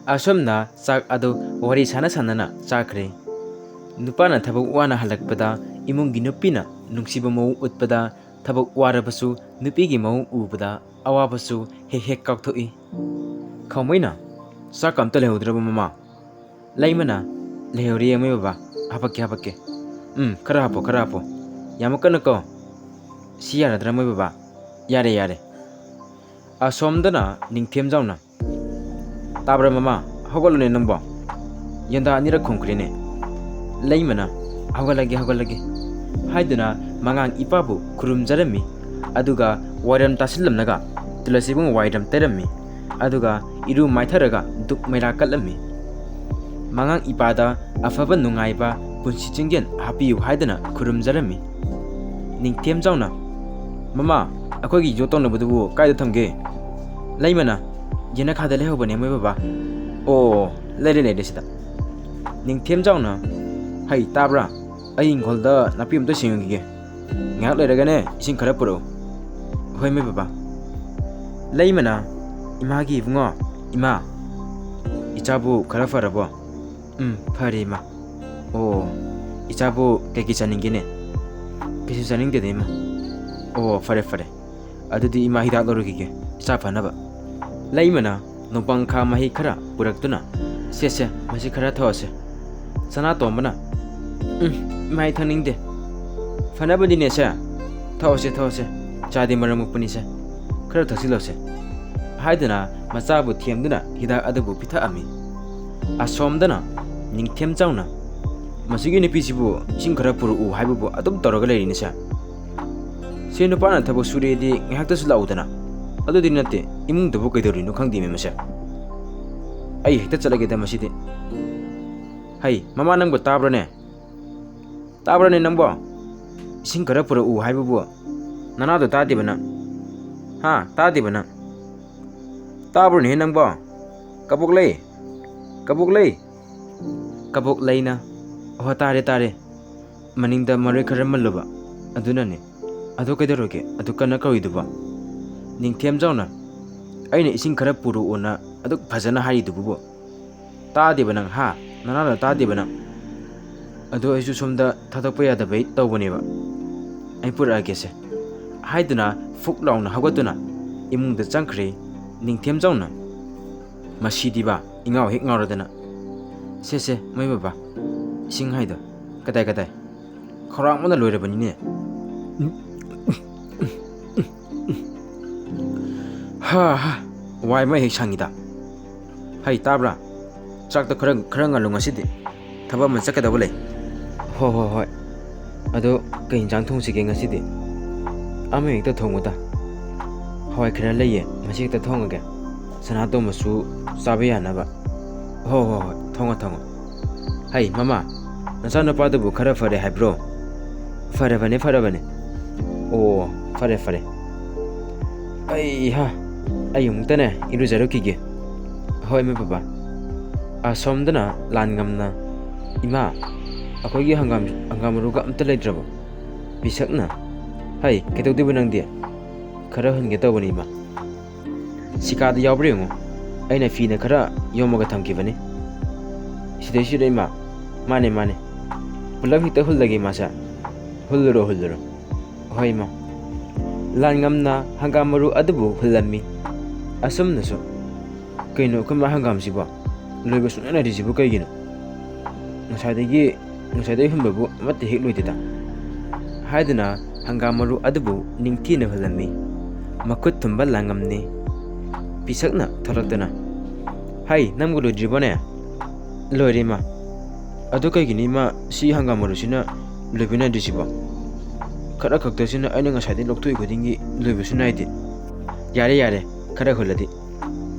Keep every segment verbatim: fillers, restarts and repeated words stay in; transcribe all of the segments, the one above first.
ꯑꯁꯨꯝꯅ ꯆꯥꯛ ꯑꯗꯨ ꯋꯥꯔꯤ ꯁꯥꯟꯅ ꯁꯥꯟꯅꯅ ꯆꯥꯈ꯭ꯔꯦ꯫ ꯅꯨꯄꯥꯅ ꯊꯕꯛ ꯋꯥꯅ ꯍꯜꯂꯛꯄꯗ ꯏꯃꯨꯡꯒꯤ ꯅꯨꯄꯤꯅ ꯅꯨꯡꯁꯤꯕ ꯃꯑꯣꯡ ꯎꯠꯄꯗ ꯊꯕꯛ ꯋꯥꯔꯕꯁꯨ ꯅꯨꯄꯤꯒꯤ ꯃꯑꯣꯡ ꯎꯕꯗ ꯑꯋꯥꯕꯁꯨ ꯍꯦꯛ ꯍꯦꯛ ꯀꯥꯎꯊꯣꯛꯏ꯫ ꯈꯥꯎꯃꯩꯅ, "ꯆꯥꯛ ꯑꯝꯇ ꯂꯩꯍꯧꯗ꯭ꯔꯕ ꯃꯃꯥ?" ꯂꯩꯃꯅ, "ꯂꯩꯍꯧꯔꯤ ꯃꯣꯏ ꯕꯕꯥ, ꯍꯥꯄꯛꯀꯦ ꯍꯥꯄꯛꯀꯦ꯫ ꯎꯝ, ꯈꯔ ꯍꯥꯞꯄꯣ, ꯈꯔ ꯍꯥꯞꯄꯣ꯫ ꯌꯥꯝꯃꯛꯀꯅꯨꯀꯣ꯫ ꯁꯤ ꯌꯥꯔꯗ꯭ꯔꯥ ꯃꯣꯏ ꯕꯕꯥ? ꯌꯥꯔꯦ, ꯌꯥꯔꯦ꯫" ꯑꯁꯣꯝꯗꯅ ꯅꯤꯡꯊꯦꯝꯖꯥꯎꯅ, "ꯇꯥꯕ꯭ꯔꯥ ꯃꯃꯥ? ꯍꯧꯒꯠꯂꯨꯅꯦ ꯅꯪꯕꯣ꯫ ꯌꯦꯟꯗꯥ ꯑꯅꯤꯔꯛ ꯈꯣꯡꯈ꯭ꯔꯦꯅꯦ꯫" ꯂꯩꯃꯅ, "ꯍꯧꯒꯠꯂꯒꯦ, ꯍꯧꯒꯠꯂꯒꯦ" ꯍꯥꯏꯗꯨꯅ ꯃꯉꯥꯡ ꯏꯄꯥꯕꯨ ꯈꯨꯔꯨꯝꯖꯔꯝꯃꯤ꯫ ꯑꯗꯨꯒ ꯋꯥꯏꯔꯝ ꯇꯥꯁꯤꯜꯂꯝꯂꯒ ꯇꯨꯂꯁꯤꯕꯨꯡ ꯋꯥꯏꯔꯝ ꯇꯩꯔꯝꯃꯤ꯫ ꯑꯗꯨꯒ ꯏꯔꯨ ꯃꯥꯏꯊꯔꯒ ꯗꯨꯛ ꯃꯩꯔꯥ ꯀꯠꯂꯝꯃꯤ꯫ ꯃꯉꯥꯡ ꯏꯄꯥꯗ ꯑꯐꯕ ꯅꯨꯡꯉꯥꯏꯕ ꯄꯨꯟꯁꯤ ꯆꯤꯡꯖꯦꯜ ꯍꯥꯞꯄꯤꯌꯨ ꯍꯥꯏꯗꯨꯅ ꯈꯨꯔꯨꯝꯖꯔꯝꯃꯤ꯫ ꯅꯤꯡꯊꯦꯝꯖꯥꯎꯅ, "ꯃꯃꯥ, ꯑꯩꯈꯣꯏꯒꯤ ꯌꯣꯠ ꯇꯧꯅꯕꯗꯨꯕꯨ ꯀꯥꯏꯗ ꯊꯝꯒꯦ?" ꯂꯩꯃꯅ, "ꯌꯦꯅꯈꯥꯗ ꯂꯩꯍꯧꯕꯅꯦ ꯃꯣꯏ ꯕꯕꯥ꯫" "ꯑꯣ, ꯂꯩꯔꯦ, ꯂꯩꯔꯦ ꯁꯤꯗ꯫" ꯅꯤꯡꯊꯦꯝꯖꯥꯎꯅ, "ꯍꯩ, ꯇꯥꯕ꯭ꯔꯥ? ꯑꯩ ꯏꯪꯈꯣꯜꯗ ꯅꯥꯄꯤ ꯑꯝꯇ ꯁꯦꯡꯉꯨꯈꯤꯒꯦ꯫ ꯉꯥꯏꯍꯥꯛ ꯂꯩꯔꯒꯅꯦ ꯏꯁꯤꯡ ꯈꯔ ꯄꯨꯔꯛꯎ꯫" "ꯍꯣꯏ ꯃꯣꯏ ꯕꯕꯥ꯫" ꯂꯩꯃꯅ, "ꯏꯃꯥꯒꯤ ꯏꯕꯨꯡꯉꯣ, ꯏꯃꯥ, ꯏꯆꯥꯕꯨ ꯈꯔ ꯐꯔꯕꯣ?" "ꯎꯝ, ꯐꯔꯦ ꯏꯃꯥ꯫" "ꯑꯣ, ꯏꯆꯥꯕꯨ ꯀꯩꯀꯩ ꯆꯥꯅꯤꯡꯒꯦꯅꯦ?" "ꯀꯩꯁꯨ ꯆꯥꯅꯤꯡꯗꯦꯗ ꯏꯃꯥ꯫" "ꯑꯣ, ꯐꯔꯦ ꯐꯔꯦ꯫ ꯑꯗꯨꯗꯤ ꯏꯃꯥ ꯍꯤꯗꯥꯛ ꯂꯧꯔꯨꯈꯤꯒꯦ, ꯏꯆꯥ ꯐꯅꯕ꯫" ꯂꯩꯃꯅ ꯅꯣꯡꯄꯥꯡꯈꯥ ꯃꯍꯤ ꯈꯔ ꯄꯨꯔꯛꯇꯨꯅ, "ꯁꯦ ꯁꯦ, ꯃꯁꯤ ꯈꯔ ꯊꯛꯑꯁꯦ꯫" ꯁꯅꯥꯇꯣꯝꯕꯅ, "ꯎꯝ, ꯏꯃꯥ ꯑꯩ ꯊꯛꯅꯤꯡꯗꯦ꯫" "ꯐꯅꯕꯅꯤꯅꯦ ꯁꯦ, ꯊꯛꯑꯁꯦ ꯊꯛꯑꯁꯦ, ꯆꯥꯗꯤ ꯃꯔꯝ ꯃꯣꯛꯄꯅꯤꯁꯦ, ꯈꯔ ꯊꯛꯆꯤꯜꯂꯣꯁꯦ" ꯍꯥꯏꯗꯨꯅ ꯃꯆꯥꯕꯨ ꯊꯦꯝꯗꯨꯅ ꯍꯤꯗꯥꯛ ꯑꯗꯨꯕꯨ ꯄꯤꯊꯛꯑꯝꯃꯤ꯫ ꯑꯁꯣꯝꯗꯅ ꯅꯤꯡꯊꯦꯝ ꯆꯥꯎꯅ, "ꯃꯁꯤꯒꯤ ꯅꯨꯄꯤꯁꯤꯕꯨ ꯏꯁꯤꯡ ꯈꯔ ꯄꯨꯔꯛꯎ ꯍꯥꯏꯕꯕꯨ ꯑꯗꯨꯝ ꯇꯧꯔꯒ ꯂꯩꯔꯤꯅꯦ ꯁꯦ꯫ ꯁꯤ ꯅꯨꯄꯥꯅ ꯊꯕꯛ ꯁꯨꯔꯦꯗꯤ ꯉꯥꯏꯍꯥꯛꯇꯁꯨ ꯂꯥꯛꯎꯗꯅ꯫ ꯑꯗꯨꯗꯤ ꯅꯠꯇꯦ, ꯏꯃꯨꯡꯗꯕꯨ ꯀꯩꯗꯧꯔꯤꯅꯣ ꯈꯪꯗꯦꯃꯤ ꯃꯁꯦ꯫ ꯑꯩ ꯍꯦꯛꯇ ꯆꯠꯂꯒꯦꯗ ꯃꯁꯤꯗꯤ꯫ ꯍꯩ, ꯃꯃꯥ ꯅꯪꯕꯨ ꯇꯥꯕ꯭ꯔꯅꯦ? ꯇꯥꯕ꯭ꯔꯅꯦ ꯅꯪꯕꯣ? ꯏꯁꯤꯡ ꯈꯔ ꯄꯨꯔꯛꯎ ꯍꯥꯏꯕꯕꯨ ꯅꯅꯥꯗꯣ ꯇꯥꯗꯦꯕ ꯅꯪ? ꯍꯥ? ꯇꯥꯗꯦꯕ ꯅꯪ? ꯇꯥꯕ꯭ꯔꯣꯅꯦꯍꯦ ꯅꯪꯕꯣ? ꯀꯕꯣꯛꯂꯩ! ꯀꯕꯣꯛꯂꯩ!" ꯀꯕꯣꯛꯂꯩꯅ, "ꯑꯣꯍꯣ, ꯇꯥꯔꯦ, ꯇꯥꯔꯦ꯫ ꯃꯅꯤꯡꯗ ꯃꯔꯣꯏ ꯈꯔ ꯃꯜꯂꯨꯕ, ꯑꯗꯨꯅꯅꯦ꯫ ꯑꯗꯨ ꯀꯩꯗꯧꯔꯒꯦ? ꯑꯗꯨ ꯀꯟꯅ ꯀꯧꯔꯤꯗꯨꯕꯣ?" ꯅꯤꯡꯊꯦꯝꯖꯥꯎꯅ, "ꯑꯩꯅ ꯏꯁꯤꯡ ꯈꯔ ꯄꯨꯔꯛꯑꯣꯅ ꯑꯗꯨꯛ ꯐꯖꯅ ꯍꯥꯏꯔꯤꯗꯨꯕꯨ "ꯇꯥꯗꯦꯕ ꯅꯪ, ꯍꯥ? ꯅꯅꯥꯗꯣ ꯇꯥꯗꯦꯕ ꯅꯪ?" "ꯑꯗꯣ ꯑꯩꯁꯨ ꯁꯣꯝꯗ ꯊꯥꯗꯣꯛꯄ ꯌꯥꯗꯕꯩ ꯇꯧꯕꯅꯦꯕ꯫ ꯑꯩ ꯄꯨꯔꯛꯑꯒꯦꯁꯦ," ꯍꯥꯏꯗꯨꯅ ꯐꯨꯛ ꯂꯥꯎꯅ ꯍꯧꯒꯠꯇꯨꯅ ꯏꯃꯨꯡꯗ ꯆꯪꯈ꯭ꯔꯦ ꯅꯤꯡꯊꯦꯝ ꯆꯥꯎꯅ꯫ ꯃꯁꯤꯗꯤꯕ ꯏꯉꯥꯎ ꯍꯦꯛ ꯉꯥꯎꯔꯗꯅ, "ꯁꯦ, ꯁꯦ, ꯃꯣꯏ ꯕꯕꯥ, ꯏꯁꯤꯡ ꯍꯥꯏꯗꯣ ꯀꯗꯥꯏ, ꯀꯗꯥꯏ?" ꯈꯧꯔꯥꯡꯕꯅ ꯂꯣꯏꯔꯕꯅꯤꯅꯦ꯫ ꯍꯥ, ꯍꯥ, ꯋꯥꯏ ꯑꯃ ꯍꯦꯛ ꯁꯪꯉꯤꯗ꯫ ꯍꯩ, ꯇꯥꯕ꯭ꯔꯥ? ꯆꯥꯛꯇꯣ ꯈꯔ, ꯈꯔ ꯉꯜꯂꯨ ꯉꯁꯤꯗꯤ꯫ ꯊꯕꯛ ꯑꯃ ꯆꯠꯀꯗꯧꯕ ꯂꯩ꯫ ꯍꯣꯏ, ꯍꯣꯏ, ꯍꯣꯏ꯫ ꯑꯗꯣ ꯀꯩ ꯏꯟꯖꯥꯡ ꯊꯣꯡꯁꯤꯒꯦ ꯉꯁꯤꯗꯤ? ꯑꯃ ꯍꯦꯛꯇ ꯊꯣꯡꯉꯨꯗ꯫ ꯍꯋꯥꯏ ꯈꯔ ꯂꯩꯌꯦ, ꯃꯁꯤ ꯍꯦꯛꯇ ꯊꯣꯡꯉꯒꯦ꯫ ꯁꯅꯥꯇꯣꯝꯕꯁꯨ ꯆꯥꯕ ꯌꯥꯅꯕ꯫ ꯍꯣꯏ, ꯍꯣꯏ, ꯍꯣꯏ, ꯊꯣꯡꯉꯣ, ꯊꯣꯡꯉꯣ꯫ ꯍꯩ, ꯃꯃꯥ, ꯅꯆꯥꯅꯨꯄꯥꯗꯨꯕꯨ ꯈꯔ ꯐꯔꯦ ꯍꯥꯏꯕ꯭ꯔꯣ? ꯐꯔꯕꯅꯦ, ꯐꯔꯕꯅꯦ꯫ ꯑꯣ, ꯐꯔꯦ, ꯐꯔꯦ꯫ ꯑꯩꯍꯥ, ꯑꯩ ꯑꯃꯨꯛꯇꯅꯦ ꯏꯔꯨꯖꯔꯨꯈꯤꯒꯦ꯫ ꯍꯣꯏ, ꯃꯣꯏ ꯕꯕꯥ꯫ ꯑꯁꯣꯝꯗꯅ ꯂꯥꯟꯉꯝꯅ, "ꯏꯃꯥ, ꯑꯩꯈꯣꯏꯒꯤ ꯍꯪꯒꯥꯝ, ꯍꯪꯒꯥꯝ ꯃꯔꯨꯒ ꯑꯝꯇ ꯂꯩꯇ꯭ꯔꯕꯣ?" ꯄꯤꯁꯛꯅ, "ꯍꯩ, ꯀꯩꯗꯧꯗꯣꯏꯕ ꯅꯪꯗꯤ?" "ꯈꯔ ꯍꯨꯟꯒꯦ ꯇꯧꯕꯅꯤ, ꯏꯃꯥ꯫ ꯁꯤꯀꯥꯗ ꯌꯥꯎꯕ꯭ꯔꯥ ꯌꯦꯡꯉꯨ꯫ ꯑꯩꯅ ꯐꯤꯅ ꯈꯔ ꯌꯣꯝꯃꯒ ꯊꯝꯈꯤꯕꯅꯤ꯫ ꯁꯤꯗꯩꯁꯤꯗ, ꯏꯃꯥ꯫ ꯃꯥꯅꯦ, ꯃꯥꯅꯦ꯫ ꯄꯨꯂꯞ ꯍꯦꯛꯇ ꯍꯨꯜꯂꯒꯦ, ꯏꯃꯥꯁꯦ꯫ ꯍꯨꯜꯂꯨꯔꯣ, ꯍꯨꯜꯂꯨꯔꯣ꯫ ꯍꯣꯏ, ꯏꯃꯥ꯫" ꯂꯥꯟꯉꯝꯅ ꯍꯪꯒꯥꯝ ꯃꯔꯨ ꯑꯗꯨꯕꯨ ꯍꯨꯜꯂꯝꯃꯤ꯫ ꯑꯁꯨꯝꯅꯁꯨ, "ꯀꯩꯅꯣ, ꯑꯩꯈꯣꯏ ꯃꯥ ꯍꯪꯒꯥꯝꯁꯤꯕꯣ ꯂꯣꯏꯕ ꯁꯨꯡꯅꯥꯏ ꯅꯥꯏꯗ꯭ꯔꯤꯁꯤꯕꯨ ꯀꯩꯒꯤꯅꯣ? ꯉꯁꯥꯏꯗꯒꯤ, ꯉꯁꯥꯏꯗꯒꯤ ꯍꯨꯟꯕꯕꯨ ꯑꯃꯠꯇ ꯍꯦꯛ ꯂꯣꯏꯗꯦꯗ?" ꯍꯥꯏꯗꯨꯅ ꯍꯪꯒꯥꯝ ꯃꯔꯨ ꯑꯗꯨꯕꯨ ꯅꯤꯡꯊꯤꯅ ꯍꯨꯜꯂꯝꯃꯤ꯫ ꯃꯈꯨꯠ ꯊꯨꯝꯕ ꯂꯥꯟꯉꯝꯅꯤ꯫ ꯄꯤꯁꯛꯅ ꯊꯣꯛꯂꯛꯇꯨꯅ, "ꯍꯩ, ꯅꯪꯕꯨ ꯂꯣꯏꯗ꯭ꯔꯤꯕꯣꯅꯦ?" "ꯂꯣꯏꯔꯦ, ꯏꯃꯥ꯫ ꯑꯗꯨ ꯀꯩꯒꯤꯅꯣ, ꯏꯃꯥ, ꯁꯤ ꯍꯪꯒꯥꯝ ꯃꯔꯨꯁꯤꯅ ꯂꯣꯏꯕ ꯅꯥꯏꯗ꯭ꯔꯤꯁꯤꯕꯣ? ꯈꯔ ꯈꯛꯇꯁꯤꯅ ꯑꯩꯅ ꯉꯁꯥꯏꯗꯩ ꯂꯧꯊꯣꯛꯏ ꯈꯨꯗꯤꯡꯒꯤ ꯂꯣꯏꯕꯁꯨ ꯅꯥꯏꯗꯦ꯫ ꯌꯥꯔꯦ, ꯌꯥꯔꯦ, ꯈꯔ ꯍꯨꯜꯂꯗꯤ꯫"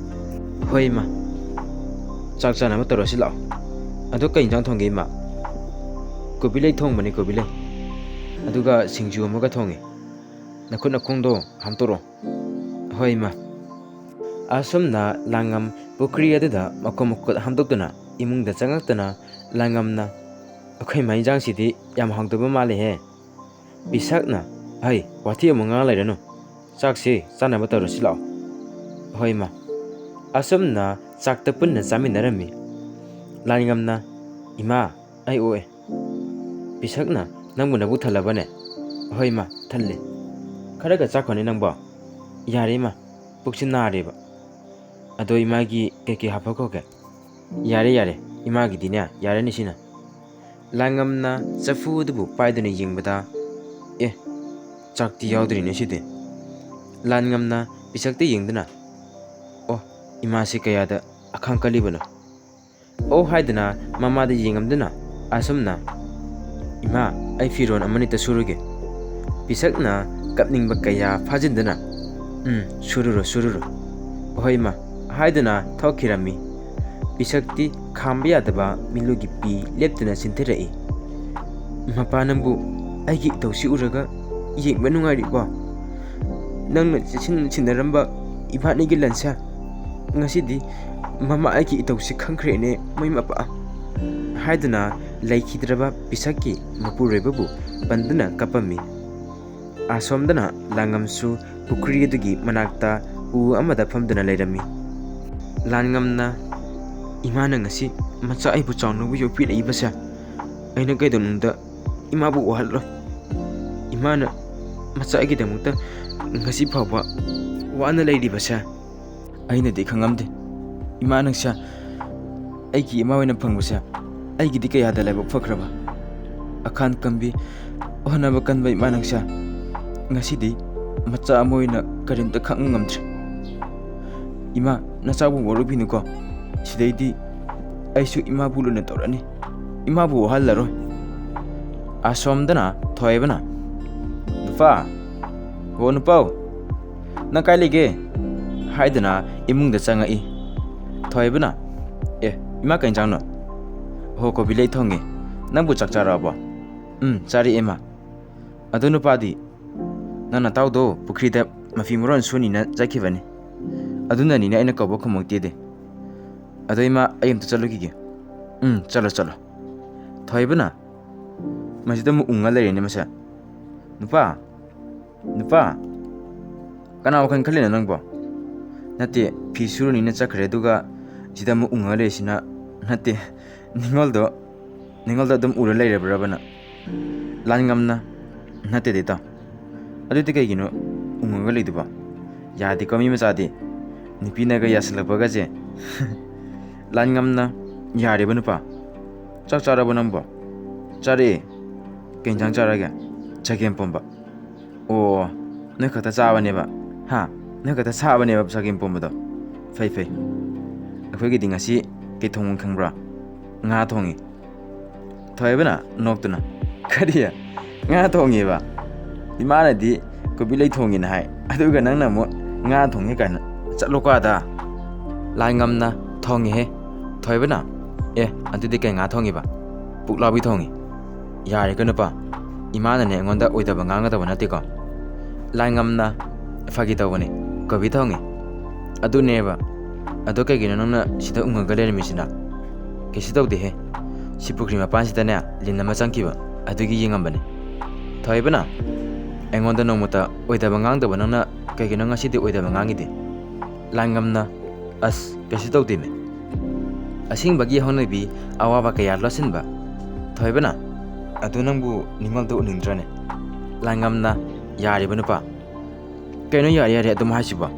"ꯍꯣꯏ, ꯏꯃꯥ꯫ ꯆꯥꯛ ꯆꯥꯅꯕ ꯇꯧꯔꯁꯤ ꯂꯥꯛꯑꯣ꯫ ꯑꯗꯣ ꯀꯩ ꯏꯟꯖꯥꯡ ꯊꯣꯡꯒꯦ, ꯏꯃꯥ?" "ꯀꯣꯕꯤ ꯂꯩ ꯊꯣꯡꯕꯅꯤ, ꯀꯣꯕꯤ ꯂꯩ꯫ ꯑꯗꯨꯒ ꯁꯤꯡꯖꯨ ꯑꯃꯒ ꯊꯣꯡꯉꯦ꯫ ꯅꯈꯨꯠ ꯅꯈꯣꯡꯗꯣ ꯍꯥꯝꯇꯣꯛꯑꯣ꯫" "ꯍꯣꯏ, ꯏꯃꯥ꯫" ꯑꯁꯨꯝꯅ ꯂꯥꯡꯉꯝ ꯄꯨꯈ꯭ꯔꯤ ꯑꯗꯨꯗ ꯃꯈꯣꯡ ꯃꯈꯨꯠ ꯍꯥꯝꯗꯣꯛꯇꯨꯅ ꯏꯃꯨꯡꯗ ꯆꯪꯉꯛꯇꯨꯅ ꯂꯥꯡꯉꯝꯅ, "ꯑꯩꯈꯣꯏ ꯃꯥ ꯏꯟꯖꯥꯡꯁꯤꯗꯤ ꯌꯥꯝ ꯍꯥꯎꯇꯕ ꯃꯥꯜꯂꯦꯍꯦ꯫" ꯄꯤꯁꯛꯅ, "ꯍꯩ, ꯋꯥꯊꯤ ꯑꯃꯨꯛ ꯉꯥꯡ ꯂꯩꯔꯅꯨ꯫ ꯆꯥꯛꯁꯤ ꯆꯥꯅꯕ ꯇꯧꯔꯁꯤ ꯂꯥꯛꯑꯣ꯫" "ꯍꯣꯏ, ꯏꯃꯥ꯫" ꯑꯁꯨꯝꯅ ꯆꯥꯛꯇ ꯄꯨꯟꯅ ꯆꯥꯃꯤꯟꯅꯔꯝꯃꯤ꯫ ꯂꯥꯟꯉꯝꯅ, "ꯏꯃꯥ, ꯑꯩ ꯑꯣꯛꯑꯦ꯫ ꯄꯤꯁꯛꯅ, ꯅꯪꯕꯨ ꯅꯕꯨꯛ ꯊꯜꯂꯕꯅꯦ?" "ꯍꯣꯏ ꯏꯃꯥ, ꯊꯜꯂꯦ꯫ ꯈꯔꯒ ꯆꯥꯈꯣꯅꯦ ꯅꯪꯕꯣ꯫" "ꯌꯥꯔꯦ ꯏꯃꯥ, ꯄꯨꯛꯁꯤ ꯅꯥꯔꯦꯕ꯫ ꯑꯗꯣ ꯏꯃꯥꯒꯤ ꯀꯩꯀꯩ ꯍꯥꯞꯄꯛꯈꯣꯒꯦ?" "ꯌꯥꯔꯦ, ꯌꯥꯔꯦ, ꯏꯃꯥꯒꯤꯗꯤꯅꯦ, ꯌꯥꯔꯅꯤ ꯁꯤꯅ꯫" ꯂꯥꯟꯉꯝꯅ ꯆꯐꯨ ꯑꯗꯨꯕꯨ ꯄꯥꯏꯗꯨꯅ ꯌꯦꯡꯕꯗ, "ꯑꯦ, ꯆꯥꯛꯇꯤ ꯌꯥꯎꯗ꯭ꯔꯤꯅꯦ ꯁꯤꯗꯤ꯫" ꯂꯥꯟꯉꯝꯅ ꯄꯤꯁꯛꯇ ꯌꯦꯡꯗꯨꯅ, "ꯑꯣ, ꯏꯃꯥꯁꯤ ꯀꯌꯥꯗ ꯑꯈꯥꯡ ꯀꯜꯂꯤꯕꯅꯣ?" "ꯑꯣ" ꯍꯥꯏꯗꯨꯅ ꯃꯃꯥꯗ ꯌꯦꯡꯉꯝꯗꯨꯅ ꯑꯁꯨꯝꯅ, "ꯏꯃꯥ, ꯑꯩ ꯐꯤꯔꯣꯜ ꯑꯃꯅꯤꯇ ꯁꯨꯔꯨꯒꯦ꯫" ꯄꯤꯁꯛꯅ ꯀꯞꯅꯤꯡꯕ ꯀꯌꯥ ꯐꯥꯖꯤꯟꯗꯨꯅ, "ꯎꯝ, ꯁꯨꯔꯨꯔꯣ, ꯁꯨꯔꯨꯔꯣ꯫ ꯍꯣꯏ ꯏꯃꯥ" ꯍꯥꯏꯗꯨꯅ ꯊꯣꯛꯈꯤꯔꯝꯃꯤ꯫ ꯄꯤꯁꯛꯇꯤ ꯈꯥꯝꯕ ꯌꯥꯗꯕ ꯃꯤꯠꯂꯨꯒꯤ ꯄꯤ ꯂꯦꯞꯇꯅ ꯆꯤꯟꯊꯔꯛꯏ꯫ "ꯃꯄꯥ, ꯅꯪꯕꯨ ꯑꯩꯒꯤ ꯏꯇꯧꯁꯤ ꯎꯔꯒ ꯌꯦꯡꯕ ꯅꯨꯡꯉꯥꯏꯔꯤꯕꯣ? ꯅꯪꯅ ꯆꯦꯛꯁꯤꯟ ꯁꯤꯟꯅꯔꯝꯕ ꯏꯕꯥꯅꯤꯒꯤ ꯂꯟꯁꯦ ꯉꯁꯤꯗꯤ ꯃꯃꯥ ꯑꯩꯒꯤ ꯏꯇꯧꯁꯤ ꯈꯪꯈ꯭ꯔꯦꯅꯦ, ꯃꯣꯏ ꯃꯄꯥ" ꯍꯥꯏꯗꯨꯅ ꯂꯩꯈꯤꯗ꯭ꯔꯕ ꯄꯤꯁꯛꯀꯤ ꯃꯄꯨꯔꯣꯏꯕꯕꯨ ꯄꯟꯗꯨꯅ ꯀꯞꯄꯝꯃꯤ꯫ ꯑꯁꯣꯝꯗꯅ ꯂꯥꯡꯉꯝꯁꯨ ꯄꯨꯈ꯭ꯔꯤ ꯑꯗꯨꯒꯤ ꯃꯅꯥꯛꯇ ꯎ ꯑꯃꯗ ꯐꯝꯗꯨꯅ ꯂꯩꯔꯝꯃꯤ꯫ ꯂꯥꯟꯉꯝꯅ, "ꯏꯃꯥꯅ ꯉꯁꯤ ꯃꯆꯥ ꯑꯩꯕꯨ ꯆꯥꯎꯅꯕ ꯌꯣꯛꯄꯤꯔꯛꯏꯕꯁꯦ ꯑꯩꯅ ꯀꯩꯗꯧꯅꯨꯡꯗ ꯏꯃꯥꯕꯨ ꯋꯥꯍꯜꯂꯣꯏ꯫ ꯏꯃꯥꯅ ꯃꯆꯥ ꯑꯩꯒꯤꯗꯃꯛꯇ ꯉꯁꯤ ꯐꯥꯎꯕ ꯋꯥꯅ ꯂꯩꯔꯤꯕꯁꯦ ꯑꯩꯅꯗꯤ ꯈꯪꯉꯝꯗꯦ꯫ ꯏꯃꯥ ꯅꯪꯁꯦ ꯑꯩꯒꯤ ꯏꯃꯥ ꯑꯣꯏꯅ ꯐꯪꯕꯁꯦ ꯑꯩꯒꯤꯗꯤ ꯀꯌꯥꯗ ꯂꯥꯏꯕꯛ ꯐꯈ꯭ꯔꯕ꯫ ꯑꯈꯥꯟ ꯀꯟꯕꯤ, ꯍꯣꯠꯅꯕ ꯀꯟꯕ ꯏꯃꯥ ꯅꯪꯁꯦ ꯉꯁꯤꯗꯤ ꯃꯆꯥ ꯑꯃ ꯑꯣꯏꯅ ꯀꯔꯤꯝꯇ ꯈꯪ ꯉꯝꯗ꯭ꯔꯦ꯫ ꯏꯃꯥ, ꯅꯆꯥꯕꯨ ꯋꯥꯔꯧꯕꯤꯅꯨꯀꯣ꯫ ꯁꯤꯗꯩꯗꯤ ꯑꯩꯁꯨ ꯏꯃꯥꯕꯨ ꯂꯨꯅ ꯇꯧꯔꯅꯤ꯫ ꯏꯃꯥꯕꯨ ꯋꯥꯍꯜꯂꯔꯣꯏ꯫" ꯑꯁꯣꯝꯗꯅ ꯊꯣꯏꯕꯅ, "ꯅꯨꯄꯥ, ꯍꯣ ꯅꯨꯄꯥꯎ, ꯅꯪ ꯀꯥꯏ ꯂꯩꯒꯦ?" ꯍꯥꯏꯗꯨꯅ ꯏꯃꯨꯡꯗ ꯆꯪꯉꯛꯏ꯫ ꯊꯣꯏꯕꯅ, "ꯑꯦ, ꯏꯃꯥ, ꯀꯩ ꯏꯟꯖꯥꯡꯅꯣ?" "ꯍꯣ, ꯀꯣꯕꯤ ꯂꯩ ꯊꯣꯡꯉꯦ꯫ ꯅꯪꯕꯨ ꯆꯥꯛ ꯆꯥꯔꯛꯑꯕꯣ?" "ꯎꯝ, ꯆꯥꯔꯛꯑꯦ, ꯏꯃꯥ꯫ ꯑꯗꯣ ꯅꯨꯄꯥꯗꯤ?" "ꯅꯪ ꯅꯇꯥꯎꯗꯣ ꯄꯨꯈ꯭ꯔꯤꯗ ꯃꯐꯤ ꯃꯔꯣꯟ ꯁꯨꯅꯤꯅ ꯆꯠꯈꯤꯕꯅꯤ꯫ ꯑꯗꯨꯅꯅꯤꯅꯦ ꯑꯩꯅ ꯀꯧꯕ ꯈꯨꯝꯃꯛꯇꯦꯗꯤ꯫ ꯑꯗꯣ ꯏꯃꯥ, ꯑꯩ ꯑꯝꯇ ꯆꯠꯂꯨꯈꯤꯒꯦ꯫" "ꯎꯝ, ꯆꯠꯂꯣ, ꯆꯠꯂꯣ꯫" ꯊꯣꯏꯕꯅ ꯃꯁꯤꯗ ꯑꯃꯨꯛ ꯎꯪꯉ ꯂꯩꯔꯦꯅꯦ ꯃꯁꯦ꯫ "ꯅꯨꯄꯥ, ꯅꯨꯄꯥ, ꯀꯅꯥ ꯋꯥꯈꯜ ꯈꯜꯂꯤꯅꯣ ꯅꯪꯕꯣ?" "ꯅꯠꯇꯦ, ꯐꯤ ꯁꯨꯔꯨꯅꯤꯅ ꯆꯠꯈ꯭ꯔꯦ, ꯑꯗꯨꯒ ꯁꯤꯗ ꯑꯃꯨꯛ ꯎꯪꯉ ꯂꯩꯔꯤꯁꯤꯅ ꯅꯠꯇꯦ, ꯅꯤꯡꯉꯣꯜꯗꯣ, ꯅꯤꯡꯉꯣꯜꯗꯣ ꯑꯗꯨꯝ ꯎꯔ ꯂꯩꯔꯕ꯭ꯔꯕ ꯅꯪ? ꯂꯥꯟꯉꯝꯅ, ꯅꯠꯇꯦꯗ ꯏꯇꯥꯎ꯫ ꯑꯗꯨꯗꯤ ꯀꯩꯒꯤꯅꯣ ꯎꯪꯉꯒ ꯂꯩꯗꯨꯕꯣ? ꯌꯥꯗꯦꯀꯣ ꯃꯤ ꯃꯆꯥꯗꯤ꯫ ꯅꯨꯄꯤꯅꯒ ꯌꯥꯁꯤꯜꯂꯛꯄꯒꯁꯦ꯫ ꯂꯥꯟꯉꯝꯅ, ꯌꯥꯔꯦꯕ ꯅꯨꯄꯥ꯫ ꯆꯥꯛ ꯆꯥꯔꯕꯣ ꯅꯪꯕꯣ? ꯆꯥꯔꯦ꯫ ꯀꯩ ꯏꯟꯖꯥꯡ ꯆꯥꯔꯒꯦ? ꯆꯒꯦꯝ ꯄꯣꯝꯕ꯫ ꯑꯣ, ꯅꯣꯏ ꯈꯛꯇ ꯆꯥꯕꯅꯦꯕ? ꯍꯥ? ꯅꯣꯏ ꯈꯛꯇ ꯆꯥꯕꯅꯦꯕ ꯆꯒꯦꯝ ꯄꯣꯝꯕꯗꯣ? ꯐꯩ, ꯐꯩ꯫ ꯑꯩꯈꯣꯏꯒꯤꯗꯤ ꯉꯁꯤ ꯀꯩ ꯊꯣꯡꯉꯤ ꯈꯪꯕ꯭ꯔꯥ? ꯉꯥ ꯊꯣꯡꯉꯤ꯫ ꯊꯣꯏꯕꯅ ꯅꯣꯛꯇꯨꯅ, "ꯀꯔꯤ? ꯉꯥ ꯊꯣꯡꯉꯤꯕ? ꯏꯃꯥꯅꯗꯤ ꯀꯣꯕꯤ ꯂꯩ ꯊꯣꯡꯉꯤꯅ ꯍꯥꯏ, ꯑꯗꯨꯒ ꯅꯪꯅ ꯑꯃꯨꯛ ꯉꯥ ꯊꯣꯡꯉꯤ ꯀꯥꯏꯅ꯫ ꯆꯠꯂꯣꯀꯣ ꯑꯥꯗ!" ꯂꯥꯟꯉꯝꯅ, "ꯊꯣꯡꯉꯤꯍꯦ꯫" ꯊꯣꯏꯕꯅ, "ꯑꯦ, ꯑꯗꯨꯗꯤ ꯀꯩ ꯉꯥ ꯊꯣꯡꯉꯤꯕ?" "ꯄꯨꯛꯂꯥꯎꯕꯤ ꯊꯣꯡꯉꯤ꯫" "ꯌꯥꯔꯦꯀꯣ ꯅꯨꯄꯥ, ꯏꯃꯥꯅꯅꯦ ꯑꯩꯉꯣꯟꯗ ꯑꯣꯏꯗꯕ ꯉꯥꯡꯒꯗꯕ ꯅꯠꯇꯦꯀꯣ꯫" ꯂꯥꯟꯉꯝꯅ, "ꯐꯥꯒꯤ ꯇꯧꯕꯅꯤ, ꯀꯣꯕꯤ ꯊꯣꯡꯉꯤ꯫" "ꯑꯗꯨꯅꯦꯕ꯫ ꯑꯗꯣ ꯀꯩꯒꯤꯅꯣ ꯅꯪꯅ ꯁꯤꯗ ꯎꯪꯉꯒ ꯂꯩꯔꯝꯃꯤꯁꯤꯅ? ꯀꯩꯁꯨ ꯇꯧꯗꯦꯍꯦ꯫ ꯁꯤ ꯄꯨꯈ꯭ꯔꯤ ꯃꯄꯥꯟꯁꯤꯗꯅꯦ ꯂꯤꯟ ꯑꯃ ꯆꯪꯈꯤꯕ, ꯑꯗꯨꯒꯤ ꯌꯦꯡꯉꯝꯕꯅꯤ꯫" ꯊꯣꯏꯕꯅ, "ꯑꯩꯉꯣꯟꯗ ꯅꯣꯡꯃꯇ ꯑꯣꯏꯗꯕ ꯉꯥꯡꯗꯕ ꯅꯪꯅ ꯀꯩꯒꯤꯅꯣ ꯉꯁꯤꯗꯤ ꯑꯣꯏꯗꯕ ꯉꯥꯡꯉꯤꯗꯤ?" ꯂꯥꯟꯉꯝꯅ, "ꯑꯁ, ꯀꯩꯁꯨ ꯇꯧꯗꯦꯃꯦ꯫ ꯑꯁꯦꯡꯕꯒꯤ ꯍꯧꯅꯕꯤ ꯑꯋꯥꯕ ꯀꯌꯥ ꯂꯣꯠꯁꯤꯟꯕ꯫" ꯊꯣꯏꯕꯅ, "ꯑꯗꯨ ꯅꯪꯕꯨ ꯅꯤꯡꯉꯣꯜꯗ ꯎꯅꯤꯡꯗ꯭ꯔꯅꯦ?" ꯂꯥꯟꯉꯝꯅ, "ꯌꯥꯔꯦꯕ ꯅꯨꯄꯥ꯫ ꯀꯩꯅꯣ ꯌꯥꯔꯦ ꯌꯥꯔꯦ ꯑꯗꯨꯝ ꯍꯥꯏꯁꯤꯕꯣ?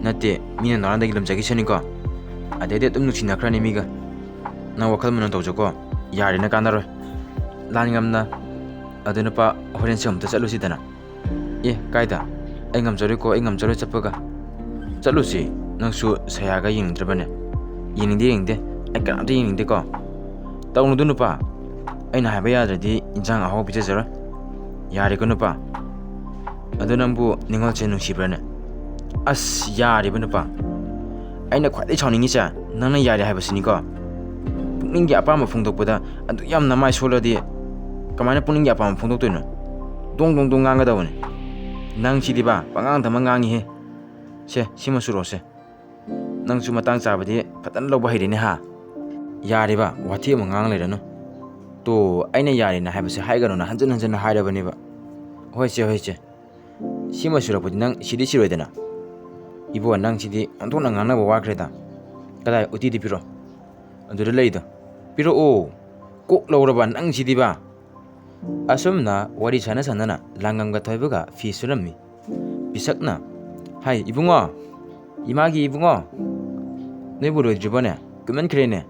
ꯅꯠꯇꯦ, ꯃꯤꯅ ꯅꯉꯣꯟꯗꯒꯤ ꯂꯨꯝꯖꯈꯤꯁꯅꯤꯀꯣ꯫ ꯑꯗꯩꯗꯤ ꯑꯗꯨꯝ ꯅꯨꯡꯁꯤꯅꯈ꯭ꯔꯅꯤ ꯃꯤꯒ꯫ ꯅꯪ ꯋꯥꯈꯜ ꯃꯨꯟꯅ ꯇꯧꯖꯧꯀꯣ꯫ ꯌꯥꯔꯦꯅ ꯀꯥꯟꯅꯔꯣꯏ꯫" ꯂꯥꯟꯉꯝꯅ, "ꯑꯗꯨ ꯅꯨꯄꯥ, ꯍꯣꯔꯦꯟꯁꯦ ꯑꯃꯨꯛꯇ ꯆꯠꯂꯨꯁꯤꯗꯅ꯫" "ꯑꯦ, ꯀꯥꯏꯗ? ꯑꯩ ꯉꯝꯖꯔꯣꯏꯀꯣ, ꯑꯩ ꯉꯝꯖꯔꯣꯏ ꯆꯠꯄꯒ꯫" "ꯆꯠꯂꯨꯁꯤ, ꯅꯪꯁꯨ ꯁꯌꯥꯒ ꯌꯦꯡꯅꯤꯡꯗ꯭ꯔꯕꯅꯦ?" "ꯌꯦꯡꯅꯤꯡꯗꯦ, ꯌꯦꯡꯅꯤꯡꯗꯦ, ꯑꯩ ꯀꯅꯥꯝꯇ ꯌꯦꯡꯅꯤꯡꯗꯦꯀꯣ꯫" "ꯇꯧꯅꯨꯗ ꯅꯨꯄꯥ, ꯑꯩꯅ ꯍꯥꯏꯕ ꯌꯥꯗ꯭ꯔꯗꯤ ꯏꯟꯁꯥꯡ ꯑꯍꯥꯎꯕ ꯄꯤꯖꯖꯔꯣꯏ꯫" "ꯌꯥꯔꯦꯀꯣ ꯅꯨꯄꯥ, ꯑꯗꯣ ꯅꯪꯕꯨ ꯅꯤꯡꯉꯣꯜꯁꯦ ꯅꯨꯡꯁꯤꯕ꯭ꯔꯥꯅꯦ?" "ꯑꯁ, ꯌꯥꯔꯦꯕ ꯅꯨꯄꯥ, ꯑꯩꯅ ꯈ꯭ꯋꯥꯏꯗꯒꯤ ꯁꯥꯎꯅꯤꯡꯉꯤꯁꯦ ꯅꯪꯅ ꯌꯥꯔꯦ ꯍꯥꯏꯕꯁꯤꯅꯤꯀꯣ꯫ ꯄꯨꯛꯅꯤꯡꯒꯤ ꯑꯄꯥꯝꯕ ꯐꯣꯡꯗꯣꯛꯄꯗ ꯑꯗꯨꯛ ꯌꯥꯝꯅ ꯃꯥꯏ ꯁꯣꯜꯂꯗꯤ ꯀꯃꯥꯏꯅ ꯄꯨꯛꯅꯤꯡꯒꯤ ꯑꯄꯥꯝꯕ ꯐꯣꯡꯗꯣꯛꯇꯣꯏꯅꯣ? ꯗꯣꯡ ꯗꯣꯡ ꯗꯣꯡ ꯉꯥꯡꯒꯗꯕꯅꯤ꯫ ꯅꯪ ꯁꯤꯗꯤꯕ ꯄꯉꯥꯡꯗ ꯑꯃ ꯉꯥꯡꯉꯤꯍꯦ꯫ ꯁꯦ, ꯁꯤꯃ ꯁꯨꯔꯣꯁꯦ꯫ ꯅꯪꯁꯨ ꯃꯇꯥꯡ ꯆꯥꯕꯗꯤ ꯐꯖꯅ ꯂꯧꯕ ꯍꯩꯔꯦꯅꯦ ꯍꯥ? ꯌꯥꯔꯦꯕ, ꯋꯥꯊꯤ ꯑꯃ ꯉꯥꯡ ꯂꯩꯔꯅꯨ꯫ ꯇꯣ, ꯑꯩꯅ ꯌꯥꯔꯦꯅ ꯍꯥꯏꯕꯁꯦ ꯍꯥꯏꯒꯅꯨꯅ ꯍꯟꯖꯤꯟ ꯍꯟꯖꯤꯟꯅ ꯍꯥꯏꯔꯕꯅꯦꯕ꯫" "ꯍꯣꯏꯁꯦ, ꯍꯣꯏꯁꯦ꯫ ꯁꯤꯃ ꯁꯨꯔꯛꯄꯗꯤ ꯅꯪ ꯁꯤꯗꯤ ꯁꯤꯔꯣꯏꯗꯅ?" "ꯏꯕꯣ, ꯅꯪ ꯁꯤꯗꯤ ꯑꯣꯟꯊꯣꯛꯅ ꯉꯥꯡꯅꯕ ꯋꯥꯈ꯭ꯔꯦꯗ꯫ ꯀꯗꯥꯏ, ꯎꯇꯤꯗꯤ ꯄꯤꯔꯣ꯫" ꯑꯗꯨꯗ ꯂꯩꯗꯣ꯫ ꯄꯤꯔꯛꯑꯣ꯫ ꯀꯣꯛ ꯂꯧꯔꯕ ꯅꯪꯁꯤꯗꯤꯕ?" ꯑꯁꯨꯝꯅ ꯋꯥꯔꯤ ꯁꯥꯟꯅ ꯁꯥꯟꯅꯅ ꯂꯥꯡꯉꯝꯒ ꯊꯣꯏꯕꯒ ꯐꯤ ꯁꯨꯔꯝꯃꯤ꯫ ꯄꯤꯁꯛꯅ, "ꯍꯥꯏ ꯏꯕꯨꯡꯉꯣ, ꯏꯃꯥꯒꯤ ꯏꯕꯨꯡꯉꯣ, ꯅꯣꯏꯕꯨ ꯂꯣꯏꯗ꯭ꯔꯤꯕꯣꯅꯦ? ꯀꯨꯏꯃꯟꯈ꯭ꯔꯦꯅꯦ꯫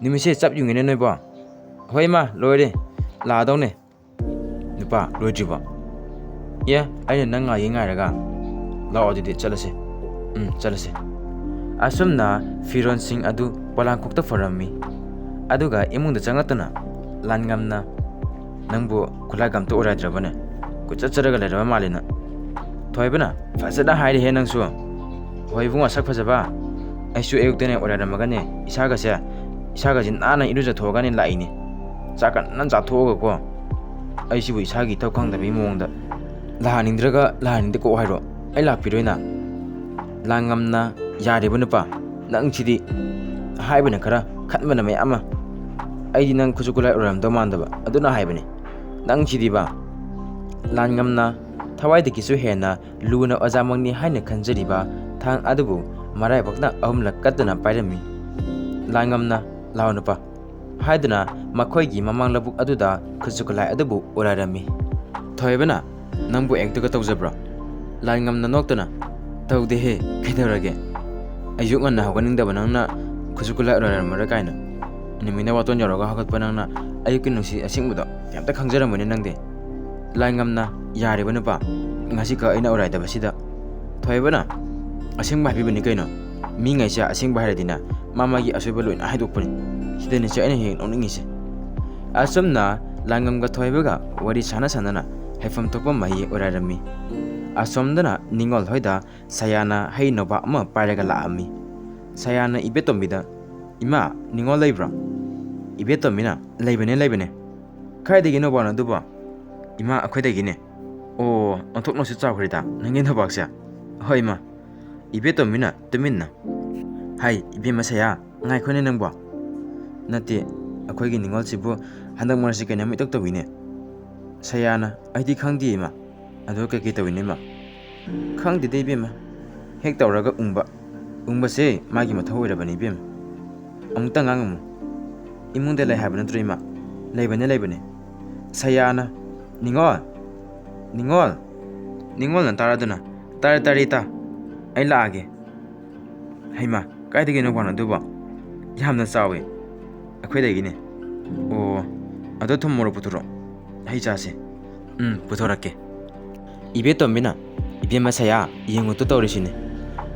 ꯅꯨꯃꯤꯠꯁꯦ ꯆꯞ ꯌꯨꯡꯉꯦꯅꯦ ꯅꯣꯏꯕꯣ꯫ ꯍꯣꯏ ꯏꯃꯥ, ꯂꯣꯏꯔꯦ, ꯂꯥꯛꯑꯗꯧꯅꯦ꯫ ꯅꯨꯄꯥ, ꯂꯣꯏꯗ꯭ꯔꯤꯕꯣ? ꯑꯦ, ꯑꯩꯅ ꯅꯪ ꯉꯥꯏꯒꯦ ꯉꯥꯏꯔꯒ꯫ ꯂꯥꯛꯑꯣ ꯑꯗꯨꯗꯤ ꯆꯠꯂꯁꯦ꯫ ꯎꯝ, ꯆꯠꯂꯁꯦ꯫" ꯑꯁꯨꯝꯅ ꯐꯤꯔꯣꯟꯁꯤꯡ ꯑꯗꯨ ꯄꯣꯂꯥꯡꯈꯣꯛꯇ ꯐꯧꯔꯝꯃꯤ꯫ ꯑꯗꯨꯒ ꯏꯃꯨꯡꯗ ꯆꯪꯂꯛꯇꯨꯅ ꯂꯥꯟꯉꯝꯅ, "ꯅꯪꯕꯨ ꯈꯨꯠꯂꯥꯏꯒ ꯑꯝꯇ ꯑꯣꯏꯔꯥꯏꯗ꯭ꯔꯕꯅꯦ? ꯀꯣꯏꯆꯠ ꯆꯠꯂꯒ ꯂꯩꯔꯕ ꯃꯥꯜꯂꯦ ꯅꯪ꯫" ꯊꯣꯏꯕꯅ, "ꯐꯖꯅ ꯍꯥꯏꯔꯦꯍꯦ ꯅꯪꯁꯨ꯫ ꯍꯣꯏ ꯏꯕꯨꯡꯉꯣ ꯁꯛ ꯐꯖꯕ, ꯑꯩꯁꯨ ꯑꯌꯨꯛꯇꯅꯦ ꯑꯣꯏꯔꯥꯏꯔꯝꯃꯒꯅꯦ ꯏꯁꯥꯒꯁꯦ, ꯏꯁꯥꯒꯁꯦ ꯅꯥꯟꯅ ꯏꯔꯨꯖꯊꯣꯛꯑꯒꯅꯦ ꯂꯥꯛꯏꯅꯦ꯫ ꯆꯥꯛꯀ ꯅꯥꯟꯅ ꯆꯥꯊꯣꯛꯑꯒꯀꯣ꯫ ꯑꯩꯁꯤꯕꯨ ꯏꯁꯥꯒꯤ ꯏꯊꯧ ꯈꯪꯗꯕꯒꯤ ꯃꯑꯣꯡꯗ ꯂꯥꯛꯍꯟꯅꯤꯡꯗ꯭ꯔꯒ ꯂꯥꯛꯍꯟꯅꯤꯡꯗꯦ ꯀꯣꯛ ꯍꯥꯏꯔꯣ? ꯑꯩ ꯂꯥꯛꯄꯤꯔꯣꯏꯅ?" ꯂꯥꯟꯉꯝꯅ, "ꯌꯥꯔꯦꯕ ꯅꯨꯄꯥ, ꯅꯪꯁꯤꯗꯤ ꯍꯥꯏꯕꯅ ꯈꯔ, ꯈꯟꯕꯅ ꯃꯌꯥꯝ ꯑꯃ꯫ ꯑꯩꯗꯤ ꯅꯪ ꯈꯨꯠꯁꯨ ꯈꯨꯠꯂꯥꯏ ꯑꯣꯏꯔꯝꯗꯧ ꯃꯥꯟꯗꯕ, ꯑꯗꯨꯅ ꯍꯥꯏꯕꯅꯤ꯫ ꯅꯪꯁꯤꯗꯤꯕ꯫" ꯂꯥꯟꯉꯝꯅ ꯊꯋꯥꯏꯗꯒꯤꯁꯨ ꯍꯦꯟꯅ ꯂꯨꯅ ꯑꯣꯖꯥꯃꯛꯅꯤ ꯍꯥꯏꯅ ꯈꯟꯖꯔꯤꯕ ꯊꯥꯡ ꯑꯗꯨꯕꯨ ꯃꯔꯥꯏꯕꯛꯅ ꯑꯍꯨꯝꯂꯛ ꯀꯠꯇꯨꯅ ꯄꯥꯏꯔꯝꯃꯤ꯫ ꯂꯥꯟꯉꯝꯅ, "ꯂꯥꯛꯑꯣ ꯅꯨꯄꯥ" ꯍꯥꯏꯗꯨꯅ ꯃꯈꯣꯏꯒꯤ ꯃꯃꯥꯡ ꯂꯧꯕꯨꯛ ꯑꯗꯨꯗ ꯈꯨꯠꯁꯨ ꯈꯨꯠꯂꯥꯏ ꯑꯗꯨꯕꯨ ꯑꯣꯔꯥꯏꯔꯝꯃꯤ꯫ ꯊꯣꯏꯕꯅ, "ꯅꯪꯕꯨ ꯑꯦꯛꯇꯒ ꯇꯧꯖꯕ꯭ꯔꯣ?" ꯂꯥꯟꯉꯝꯅ ꯅꯣꯛꯇꯨꯅ, "ꯇꯧꯗꯦꯍꯦ, ꯀꯩꯗꯧꯔꯒꯦ? ꯑꯌꯨꯛ ꯉꯟꯅ ꯍꯧꯒꯠꯅꯤꯡꯗꯕ ꯅꯪꯅ ꯈꯨꯠꯁꯨ ꯈꯨꯠꯂꯥꯏ ꯑꯣꯔꯥꯏꯔꯝꯃꯔꯣꯏ ꯀꯥꯏꯅ꯫ ꯅꯨꯃꯤꯠꯅ ꯋꯥꯇꯣꯟ ꯌꯧꯔꯒ ꯍꯧꯒꯠꯄ ꯅꯪꯅ ꯑꯌꯨꯛꯀꯤ ꯅꯨꯡꯁꯤꯠ ꯑꯁꯦꯡꯕꯗꯣ ꯀꯩꯝꯇ ꯈꯪꯖꯔꯝꯃꯣꯏꯅꯦ ꯅꯪꯗꯤ꯫" ꯂꯥꯟꯉꯝꯅ, "ꯌꯥꯔꯦꯕ ꯅꯨꯄꯥ, ꯉꯁꯤꯈꯛ ꯑꯩꯅ ꯑꯣꯔꯥꯏꯗꯕꯁꯤꯗ꯫" ꯊꯣꯏꯕꯅ, "ꯑꯁꯦꯡꯕ ꯍꯥꯏꯕꯤꯕꯅꯤ ꯀꯩꯅꯣ꯫ ꯃꯤꯉꯩꯁꯦ ꯑꯁꯦꯡꯕ ꯍꯥꯏꯔꯗꯤꯅꯦ, ꯃꯥ ꯃꯥꯒꯤ ꯑꯁꯣꯏꯕ ꯂꯣꯏꯅ ꯍꯥꯏꯗꯣꯛꯄꯅꯤ꯫ ꯁꯤꯗꯅꯤꯁꯦ ꯑꯩꯅ ꯍꯦꯛ ꯅꯣꯛꯅꯤꯡꯉꯤꯁꯦ꯫" ꯑꯁꯨꯝꯅ ꯂꯥꯟꯉꯝꯒ ꯊꯣꯏꯕꯒ ꯋꯥꯔꯤ ꯁꯥꯟꯅ ꯁꯥꯟꯅꯅ ꯍꯩꯐꯝ ꯊꯣꯛꯄ ꯃꯍꯩ ꯑꯣꯔꯥꯏꯔꯝꯃꯤ꯫ ꯑꯁꯣꯝꯗꯅ ꯅꯤꯉꯣꯜ ꯍꯣꯏꯗ ꯁꯌꯥꯅ ꯍꯩ ꯅꯣꯕꯥꯞ ꯑꯃ ꯄꯥꯏꯔꯒ ꯂꯥꯛꯑꯝꯃꯤ꯫ ꯁꯌꯥꯅ ꯏꯕꯦꯇꯣꯝꯕꯤꯗ, "ꯏꯃꯥ, ꯅꯤꯉꯣꯜ ꯂꯩꯕ꯭ꯔꯣ?" ꯏꯕꯦꯇꯣꯝꯕꯤꯅ, "ꯂꯩꯕꯅꯦ, ꯂꯩꯕꯅꯦ꯫" "ꯀꯥꯏꯗꯒꯤ ꯅꯣꯕꯥꯞꯅꯣ ꯑꯗꯨꯕꯣ?" "ꯏꯃꯥ, ꯑꯩꯈꯣꯏꯗꯒꯤꯅꯦ꯫" "ꯑꯣ, ꯑꯣꯟꯊꯣꯛꯅꯁꯨ ꯆꯥꯎꯈ꯭ꯔꯦꯗ ꯅꯪꯒꯤ ꯅꯣꯕꯥꯞꯁꯦ꯫" "ꯍꯣꯏ ꯏꯃꯥ꯫" ꯏꯕꯦꯇꯣꯝꯕꯤꯅ ꯇꯨꯃꯤꯟꯅ, "ꯍꯥꯏ, ꯏꯕꯦꯝꯃ ꯁꯌꯥ, ꯉꯥꯏꯈꯣꯅꯦ ꯅꯪꯕꯣ꯫" "ꯅꯠꯇꯦ, ꯑꯩꯈꯣꯏꯒꯤ ꯅꯤꯉꯣꯜꯁꯤꯕꯨ ꯍꯟꯗꯛ ꯃꯔꯛꯁꯤ ꯀꯩꯅꯣꯝ ꯏꯇꯧ ꯇꯧꯏꯅꯦ꯫" ꯁꯌꯥꯅ, "ꯑꯩꯗꯤ ꯈꯪꯗꯦ ꯏꯃꯥ꯫" "ꯑꯗꯣ ꯀꯩꯀꯩ ꯇꯧꯏꯅꯣ ꯏꯃꯥ?" "ꯈꯪꯗꯦꯗ ꯏꯕꯦꯝꯃ, ꯍꯦꯛ ꯇꯧꯔꯒ ꯎꯪꯕ꯫ ꯎꯪꯕꯁꯦ ꯃꯥꯒꯤ ꯃꯊꯧ ꯑꯣꯏꯔꯕꯅꯤ ꯏꯕꯦꯝꯃ꯫" ꯑꯃꯨꯛꯇ ꯉꯥꯡꯉꯝꯃꯨ꯫ ꯏꯃꯨꯡꯗ ꯂꯩ ꯍꯥꯏꯕ ꯅꯠꯇ꯭ꯔꯣ, ꯏꯃꯥ? ꯂꯩꯕꯅꯦ, ꯂꯩꯕꯅꯦ꯫ ꯁꯌꯥꯅ, "ꯅꯤꯉꯣꯜ! ꯅꯤꯉꯣꯜ!" ꯅꯤꯉꯣꯜꯅ ꯇꯥꯔꯗꯨꯅ, "ꯇꯥꯔꯦ, ꯇꯥꯔꯦ, ꯏꯇꯥ꯫ ꯑꯩ ꯂꯥꯛꯑꯒꯦ꯫" "ꯍꯩꯃꯥ, ꯀꯥꯏꯗꯒꯤꯅꯣ ꯄꯥꯟ ꯑꯗꯨꯕꯣ? ꯌꯥꯝꯅ ꯆꯥꯎꯋꯦ꯫" "ꯑꯩꯈꯣꯏꯗꯒꯤꯅꯦ꯫" "ꯑꯣ, ꯑꯗꯣ ꯊꯨꯝ ꯃꯣꯔꯣꯛ ꯄꯨꯊꯣꯔꯛꯑꯣ, ꯍꯩ ꯆꯥꯁꯦ꯫" "ꯎꯝ, ꯄꯨꯊꯣꯔꯛꯀꯦ꯫" ꯏꯕꯦꯇꯣꯝꯕꯤꯅ, "ꯏꯕꯦꯝꯃ ꯁꯌꯥ, ꯌꯦꯡꯉꯨꯇꯣ ꯇꯧꯔꯤꯁꯤꯅꯦ꯫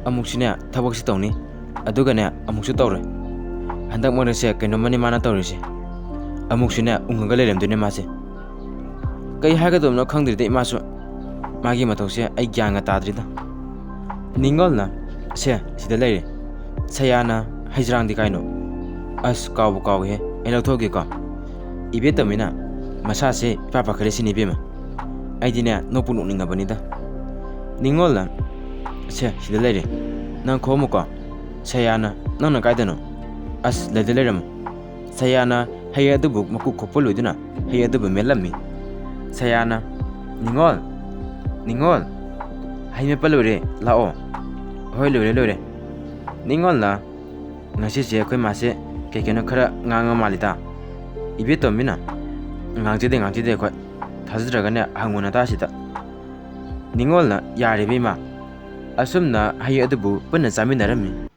ꯑꯃꯨꯛꯁꯨꯅꯦ ꯊꯕꯛꯁꯨ ꯇꯧꯅꯤ, ꯑꯗꯨꯒꯅꯦ ꯑꯃꯨꯛꯁꯨ ꯇꯧꯔꯣꯏ꯫ ꯍꯟꯗꯛ ꯃꯔꯛꯁꯦ ꯀꯩꯅꯣꯝꯃꯅꯤ ꯃꯥꯅ ꯇꯧꯔꯤꯁꯦ꯫ ꯑꯃꯨꯛꯁꯨꯅꯦ ꯎꯪꯉꯒ ꯂꯩꯔꯝꯗꯣꯏꯅꯦ ꯃꯥꯁꯦ꯫ ꯀꯩ ꯍꯥꯏꯒꯗꯕꯅꯣ ꯈꯪꯗ꯭ꯔꯤꯗ ꯏꯃꯥꯁꯨ꯫ ꯃꯥꯒꯤ ꯃꯊꯧꯁꯦ ꯑꯩ ꯒ꯭ꯌꯥꯟꯒ ꯇꯥꯗ꯭ꯔꯤꯗ꯫" ꯅꯤꯉꯣꯜꯅ, "ꯁꯦ, ꯁꯤꯗ ꯂꯩꯔꯦ꯫" ꯁꯌꯥꯅ, "ꯍꯩꯖ꯭ꯔꯥꯡꯗꯤ ꯀꯥꯏꯅꯣ? ꯑꯁ, ꯀꯥꯎꯕꯨ ꯀꯥꯎꯏꯍꯦ, ꯑꯩ ꯂꯧꯊꯣꯛꯀꯦꯀꯣ꯫" ꯏꯕꯦꯇꯣꯝꯕꯤꯅ, "ꯃꯁꯥꯁꯦ ꯏꯄꯥ ꯄꯥꯈꯠꯂꯦ ꯁꯤꯅꯤ ꯏꯕꯦꯝꯃ꯫ ꯑꯩꯗꯤꯅꯦ ꯅꯣꯛꯄꯨ ꯅꯣꯛꯅꯤꯡꯉꯕꯅꯤꯗ꯫" ꯅꯤꯉꯣꯜꯅ, "ꯁꯦ, ꯁꯤꯗ ꯂꯩꯔꯦ, ꯅꯪ ꯈꯣꯝꯃꯨꯀꯣ꯫" ꯁꯌꯥꯅ, "ꯅꯪꯅ ꯀꯥꯏꯗꯅꯣ?" "ꯑꯁ, ꯂꯩꯗ ꯂꯩꯔꯝꯃꯣ꯫" ꯁꯌꯥꯅ ꯍꯩ ꯑꯗꯨꯕꯨ ꯃꯀꯨ ꯈꯣꯛꯄ ꯂꯣꯏꯗꯨꯅ ꯍꯩ ꯑꯗꯨꯕꯨ ꯃꯦꯠꯂꯝꯃꯤ꯫ ꯁꯌꯥꯅ, "ꯅꯤꯉꯣꯜ! ꯅꯤꯉꯣꯜ! ꯍꯩ ꯃꯦꯠꯄ ꯂꯣꯏꯔꯦ, ꯂꯥꯛꯑꯣ꯫" "ꯍꯣꯏ, ꯂꯣꯏꯔꯦ, ꯂꯣꯏꯔꯦ꯫" ꯅꯤꯉꯣꯜꯅ, "ꯉꯁꯤꯁꯦ ꯑꯩꯈꯣꯏ ꯃꯥꯁꯦ ꯀꯩ ꯀꯩꯅꯣ ꯈꯔ ꯉꯥꯡꯉ ꯃꯥꯜꯂꯤꯗ꯫" ꯏꯕꯦꯇꯣꯝꯕꯤꯅ, "ꯉꯥꯡꯖꯗꯦ, ꯉꯥꯡꯖꯗꯦ ꯑꯩꯈꯣꯏ꯫ ꯊꯥꯖꯗ꯭ꯔꯒꯅꯦ ꯍꯪꯉꯨ ꯅꯇꯥꯁꯤꯗ꯫" ꯅꯤꯉꯣꯜꯅ, "ꯌꯥꯔꯦ ꯏꯕꯦꯝꯃ꯫" ꯑꯁꯨꯝꯅ ꯍꯩ ꯑꯗꯨꯕꯨ ꯄꯨꯟꯅ ꯆꯥꯃꯤꯟꯅꯔꯝꯃꯤ꯫